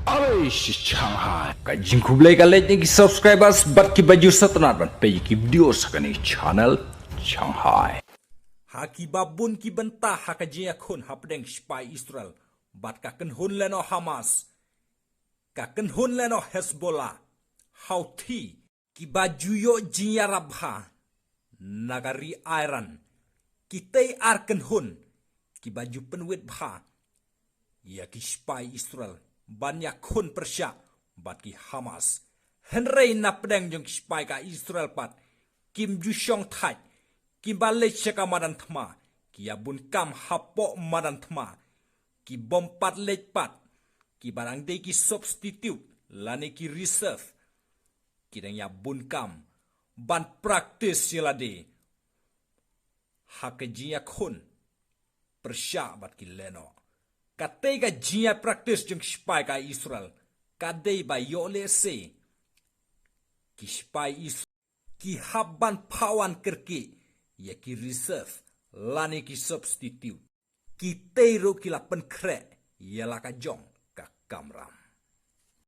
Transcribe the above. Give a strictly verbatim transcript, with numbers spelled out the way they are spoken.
Are shi Shanghai. Ka jingkhublei ka leit na ki subscribers bad ki ba ju sngewtynnat ban peit ki video sa kane channel Shanghai. Ha ki ba bun ki bynta ha ka jingïakhun hapdeng sipai Israel bad ka kynhun lehnoh Hamas, ka kynhun lehnoh Hezbollah, Houthi, ki ba ju ïoh jingïarap bha na ka ri Iran, kitei ar kynhun ki ba ju pynwit bha ïa ki sipai Israel ban ïakhun pyrshah bad ki Hamas. Hynrei na pdeng jong ki sipai ka Israel pat kim ju shong thait, ki ba leit sha ka madan thma, ki ïa bun kam hapoh madan thma, ki bym pat leit pat, ki ba dang dei ki substitute lane ki reserve, ki dang ïa bun kam ban practice ïa lade ha ka jingïakhun pyrshah bad ki lehnoh. Katei ka jingïa practice jong ki sipai ka Israel ka dei ba ïoh lehse ki sipai Israel ki hap ban pawan kyrkieh ïa ki reserve lane ki substitute. Kitei ruh ki la pynkhreh ïa la ka jong ka kamram.